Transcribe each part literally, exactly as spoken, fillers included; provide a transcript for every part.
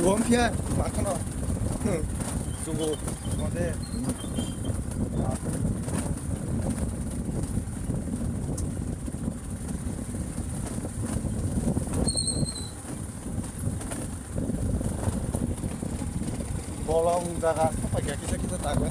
Bom phiya, makhano. Chugo. Bolong jaga sapai kisa kisa tagwi.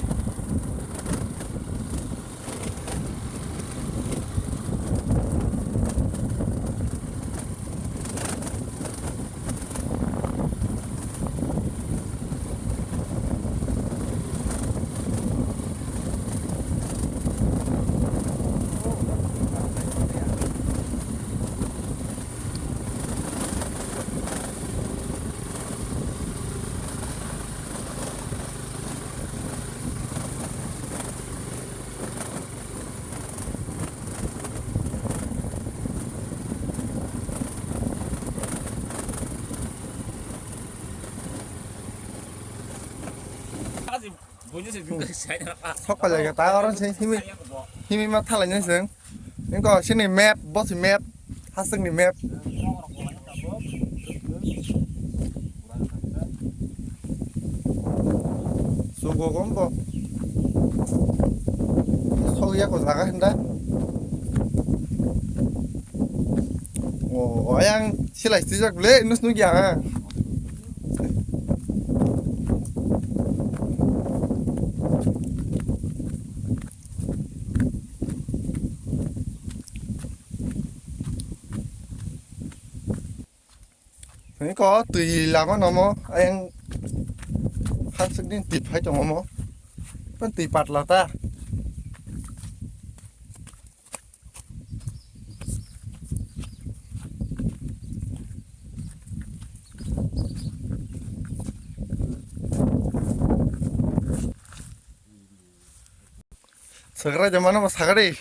Sok pailai khe ta oro se himi, himi ma thalai nai chwng. Engko sini map, bo se map, haswkni map. Sugo gom bo. Sok ya ko jaga hinda. O, o yang silai sijak ble, nus nugya ha. Tini ko twi lama nomo, ayang haswk din twi phai tongo mo. Pen twi patla ta. Sagrai de mano sagari.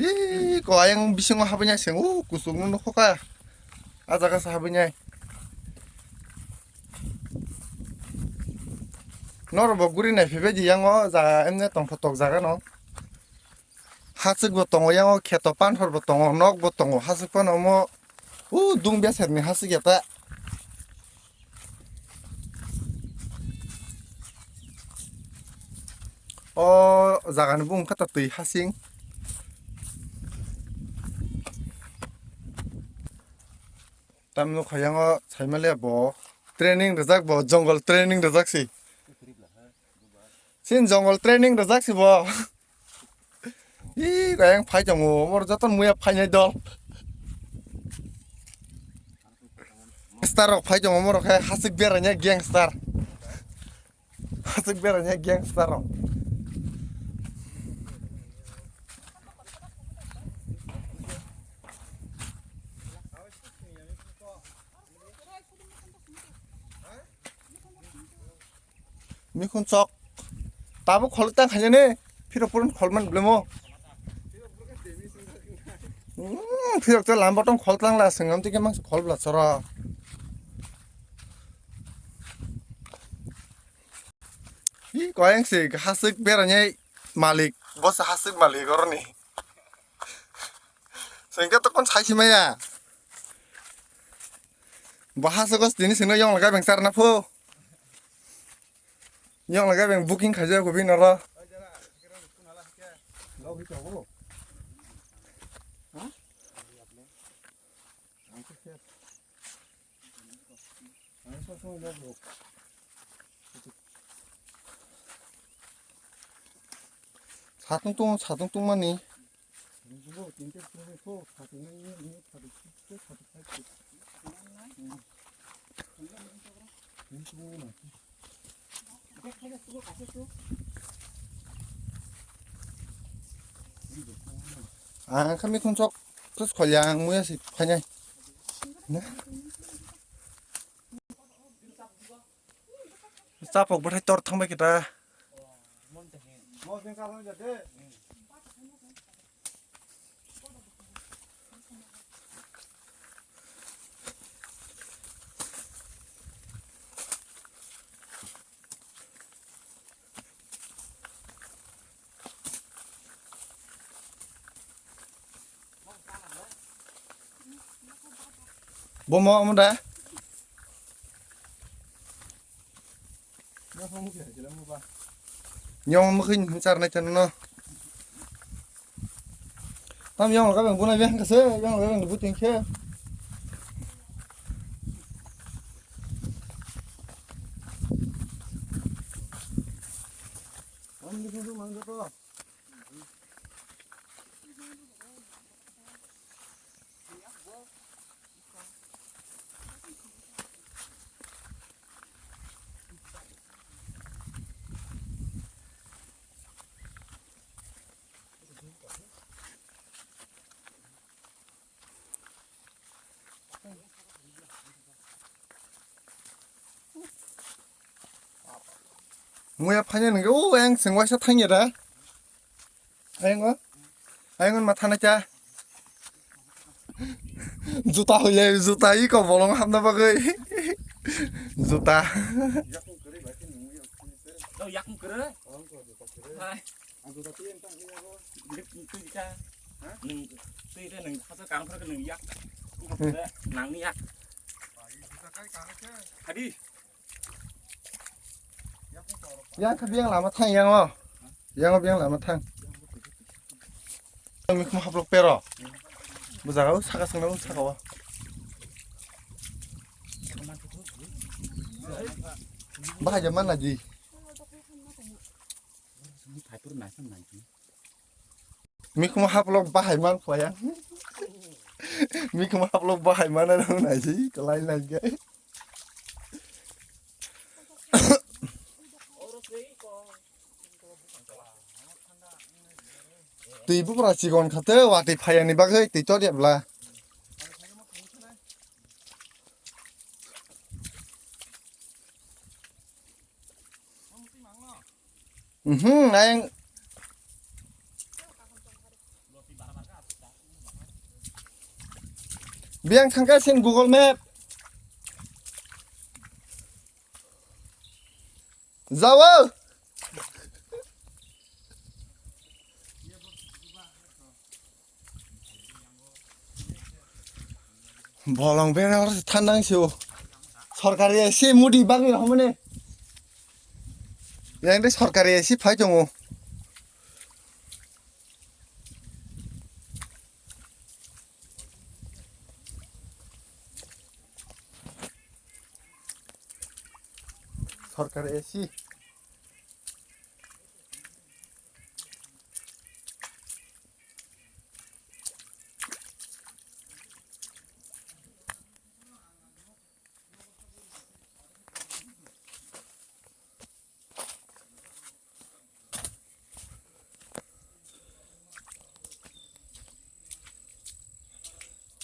Ih, ko ayang bisingo habinai seng, uh, kusuk no nukho ka. A jaga sa habinai. Noro bo guri nai phebe di yango jaga emne tongthotok jaga no. Hasik bo tongo, yango kheto panthor bo tongo, nok bo tongo, hasik phano omo, uh, dung beser ni hasik ya ta. O jaga ni bung khe ta twi hasing. Tam nukha yango saimaliya bo training rijak bo, jongol training rijak si. Sin jongol training rijak si bo. Ih, kayang phai tongo, mor joto muya phainai dol. Gangster rok phai tongo, mor khe hasik beranya gangster. Hasik beranya gangster rok. Mikhun chok. Tabuk khol tang khainani. Phirok purun khol man blemo. Hmm, phirok to lamba tong khol tang la sengam tike mang khol bla chora. Hi koyang se hasik berani malik. Bo se hasik malik oroni. Sengke to kon sai simaya. Bo hasik os tini sengno yong laga beng sarna pho. Yong laga beng booking khaja ko bini ro. Satung tung, satung tung mani. Ang kami kungsok terus koyang muya si kanya. Nah. Chapok bwthai tor thangbai kita. Bomo omo da. Nyong mukhin charnai chano no. Tam yang laga bang bunai bang kase, yang laga bang buting khe. Muya phanya nungke, o, ayang sengwaisa thangya da. Ayang o, ayang o, mathana cha. Juta hoile, juta iko bolong hamna bagwi. Juta. Yakung kere. Hai. Ang juta tiyan tang iya ko. Twi ka. Ha? Nung twi ka nung hasa kang phar ka nung yak. Ko phar ka nang ni yak. Hadi. Yang kha biyang lama thang yang o. Yang o biyang lama thang. Yang mikma haplok pero. Bujaga o saka sangna o saka o. Bahai jaman na di. Mikhumo haplok bahai man khwaya. Mikhumo haplok bahai mana nang nai si, kalai nai ge. Twi bubra chikon khate, watwi phayani bagwi twi chot yabla. Mhm, ayang. Biyang thangka sin Google Map. Jawa. Bolong bera oro thandang sio. Sorkari esi mudi bagwi rok mane. Yang de sorkari esi phai tongo. Sorkari esi.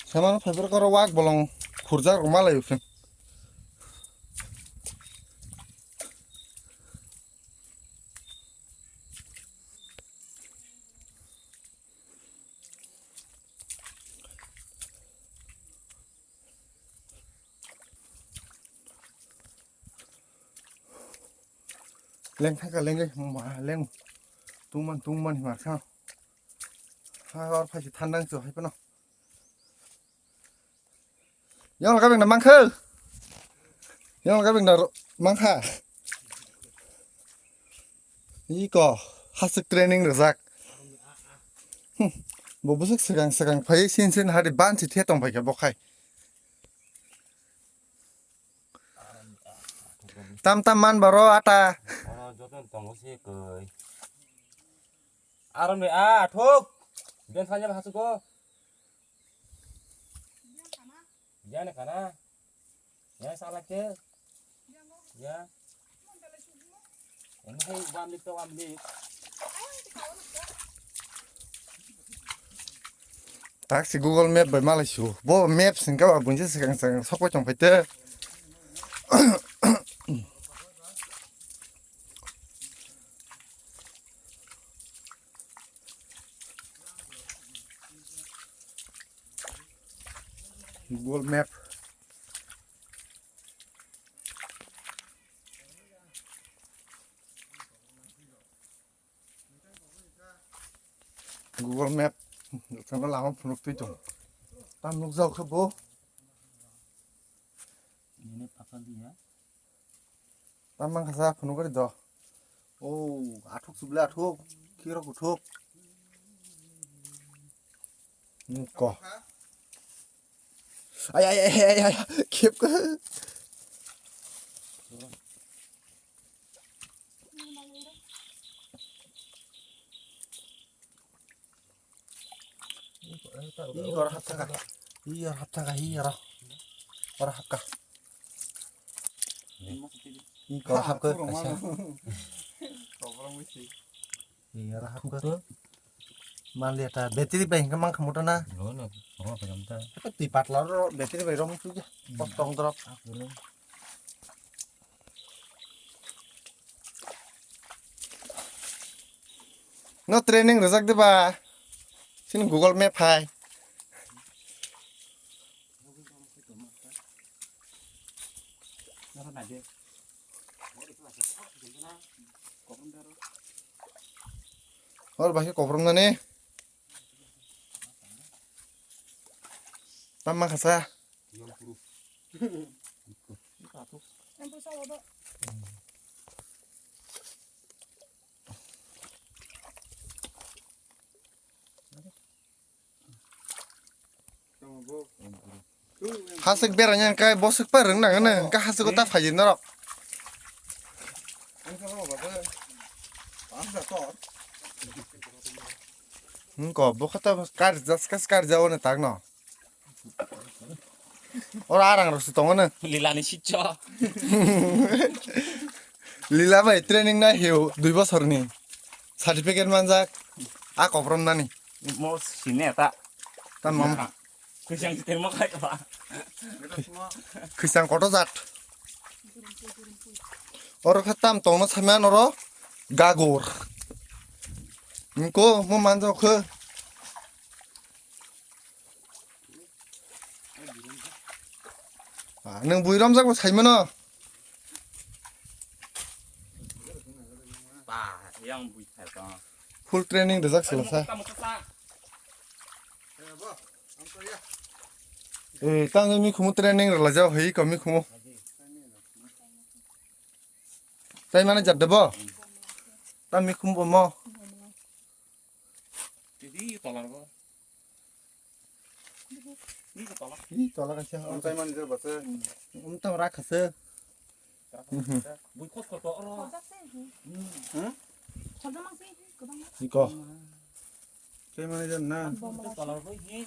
Samano phaibrwk oro wak bolong khurjak rwma lai khe. Leng thangka leng ma leng tungman tungman himar kha. Ha or phaisi thandang cho hai phano. Yang laga beng na mangkha. Yang laga beng na mangkha. Iko hasik training rwjak. Hmm. Bo bwswk swkang swkang phai sin sin hari bansi the tong phaikha bo khai. Tam tam man baro ata. Ono joto tongo se koi. Arom de a thok. Ben sanya hasuko. Jane kana. Ya salak ke. Ya. Ini hai wamlik to wamlik. Tak si Google Map bai malai su. Bo map sing ka ba bunsi sikang sikang sokoi tong phaite. Google Map. Google Map. Tangna lama phunuk twi tong. Tam nuk jao khe bo. Ini apa dia? Tamang khasa phunuk gari do. Oh, athuk subla athuk. Khirok uthuk. Ko. Ay, ay, ay, ay, ay. Khep ko. Ih, ora haptaka. Ih, ora haptaka, ih, ora. Ora hapka. Ih, ora hapka. Ih, ora hapka. Manliya ta battery bai hingka mang khamuta na. Lono, oro kajam ta. Twi patla ro battery bai rom tu ya. Kostong drop. No training rwjak de ba? Sini Google Map hai. Hor bahai kobrom nani. Tamma khasa. Hasik beranya kai bosik pareng nang ne ka hasik ta phaji norok. Hingko bo khata kar jas kas kar jawo ne tak no. Ora arang rok si tongo ne. Lila ni sitcho. Lila bai training na hiu dui bosor ni certificate manjak. A kobrom nani. Mo sine ta. Tan mom. Kwisang siteng mo khai ba. Kwisang koto jat. Oro khe tam tongno samya noro gagur. Nko mo manjak khe. Ah, nwng bui romjak bo saimano. Ba, yang bui thar ka. Full training rwjak sila sa. Kamu kata. Eh, tang mi khumu training rwlajak hoi ko mi khumu. Tai mane jat debo. Tang mi khumu bo mo. Tidi tolar bo. Ni ko tolar. Ni tolar ka siya. Ang tai man jero basa. Um tam rak khase. Bui khos ko to oro. Khorjak se. Hmm. Khorjak mang se, gobang. Ni ko. Tai man jero na. Tolar bo hi.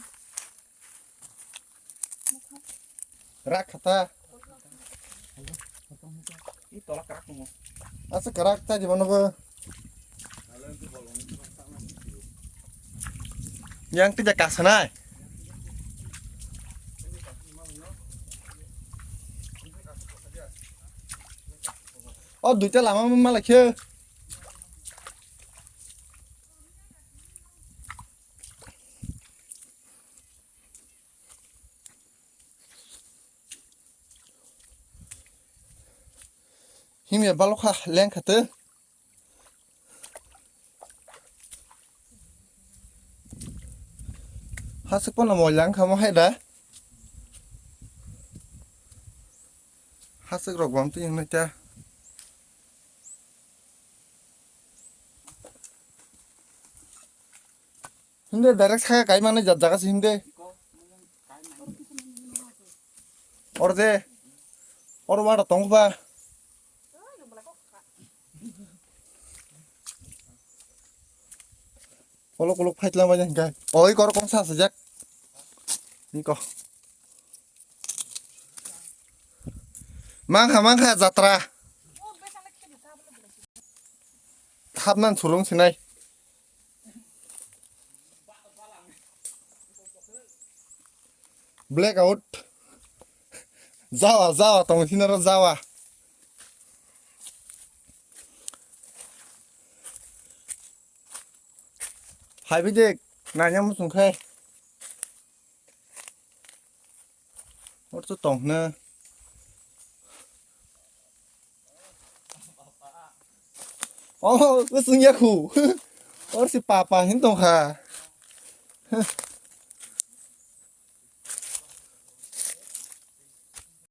Rak khata. I tola karak tongo. Asa karak ta di bono bo. Yang tidak kasanai. Oh, duita lama malakhe. Himya balokha lengkha tei. Hasik pono moilang kha mo hai da. Hasik rok bam twi hwnwi ta. Hinde direct saka kai mani jat jaga se hinde. Orde. Or wada tong ba. Kolok kolok fight lang ba jang kai. Oi kor kong sa sajak. Niko. Mangkha mangkha jatra. Thapnan sulung sinai. Blackout. Jawa, jawa, tong sinaro jawa. Hai bidek, nanya musung khai. Or to tong na. Oh, usung ya khu. Or si papa hin tong kha.